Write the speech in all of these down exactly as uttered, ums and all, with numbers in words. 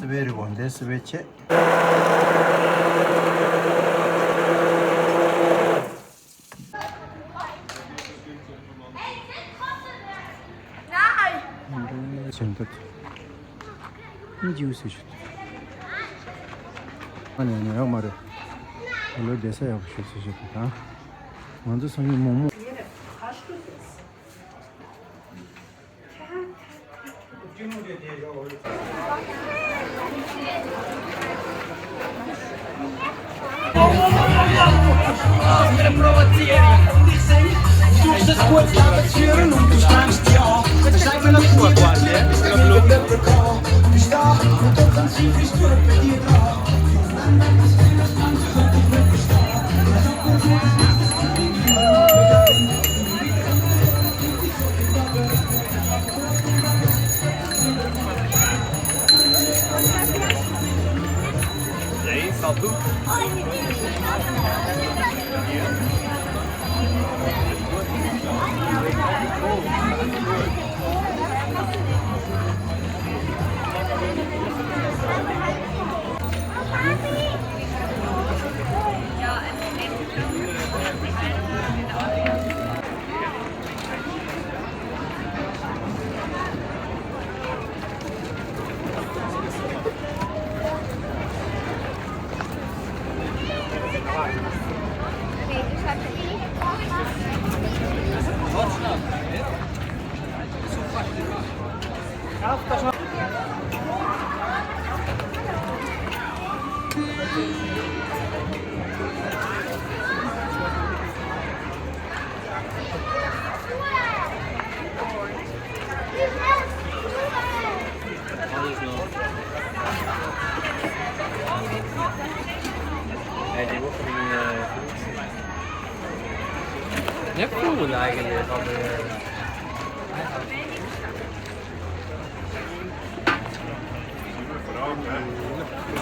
Very one, that's very check. ཅན་ཏོ། ཨིན་ཇིའུ་སི་ཞུ། ཨ་ནི་ནི་ཡོག་མ་རེད། ཨ་ལོ་བསྡད་ས་ཡག་པོ་ཞུ་སི་ཞུ་དང་། ང་ཚོ་སང་ཉིན་མོག་མོག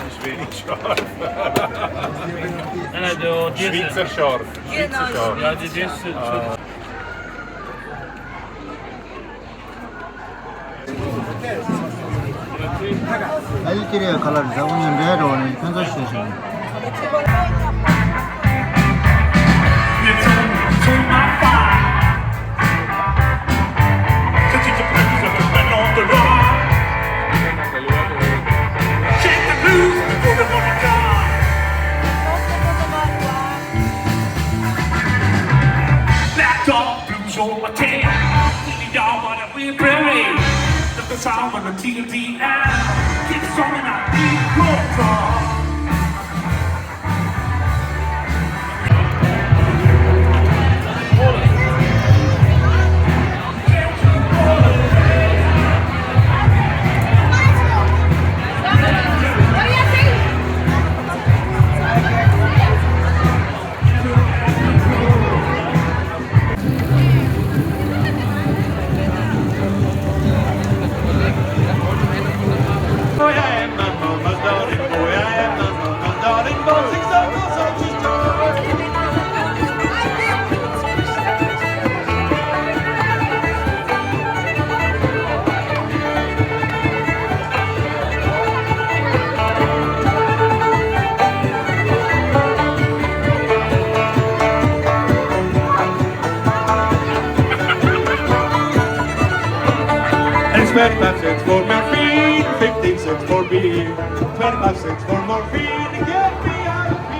Ist wenig scharf. Nein, nein, du, die Schweizer sind scharf. Schweizer scharf. Ja, die, die sind schon. ཨ་ཡི་ཀི་རེ་ཁ་ལར་ཟ་འུ་ནི་འདྲེ་རོ་ནི་ཁྱོད་ཚོ་ཤེས་ཤིང་། Black dog, blue show, my tail. Y'all wanna be brave. Let the sound of the T L D L. Keep storming out, keep going, dog. It's twenty-five cents for morphine, fifteen cents for beer, twenty-five cents for morphine, get V I P.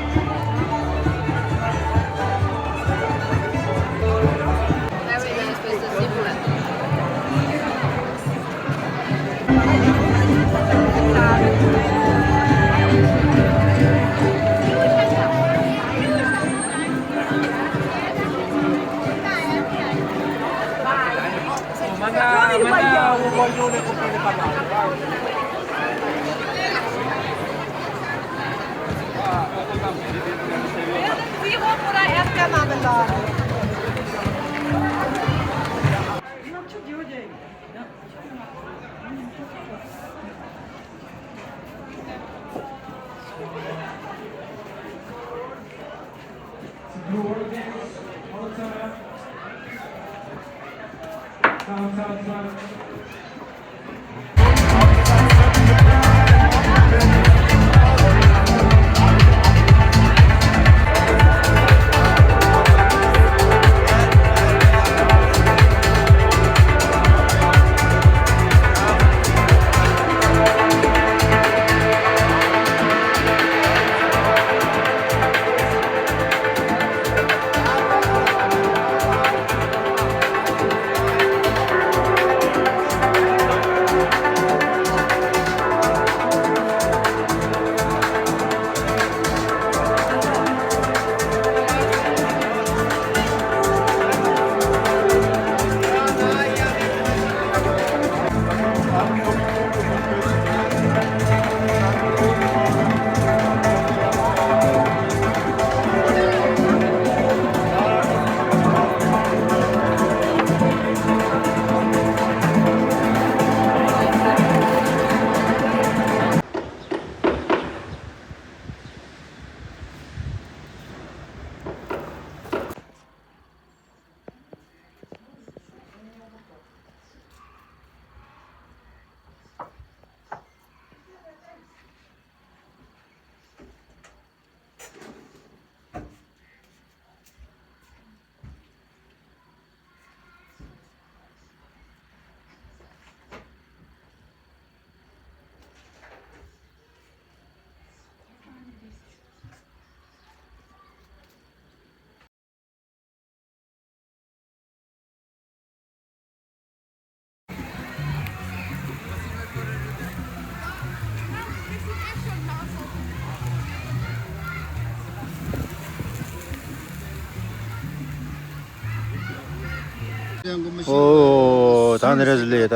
ཨོ་ད་ནི་རེས་ལས་ད།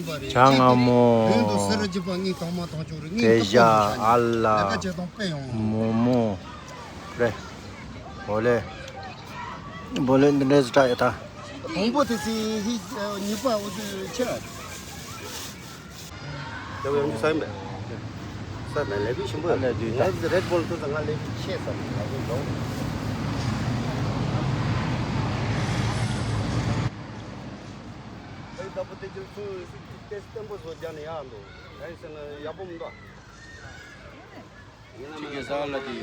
བྱ་ངང་མོ། དེ་བཞག་ཨ་ལ། མོ་མོ། རེད། བོ་ལེ། བོ་ལེ་འདི་འདྲས་སུ་བཀྲ་ཡོད་ད། དང་པོ་དེ་སི་ཧི་ཉི་པ་འུ་ཚོ་ཆེ། ལེགས་ཡོང་རྒྱུ་ས་ཡིན་པས། ས་ན་ལེགས་ཤིང་པོ། ང་རེད་བོལ་ཏུ་ང་ལེགས་ཤིང་ཆེ་ས་ང་ཚོ་ལོ། ཨེ་ད་པོ་དེ་ཅིག་ཚུ་ཏེ་བརྟན་པོ་བཟོ་རྒྱ་ནས་ཡག་འདུག་ཨེ་ཟེར་ན་ཡག་པོ་མི་འདུག་ཁྱི་གེ་ས་ལ་དེ།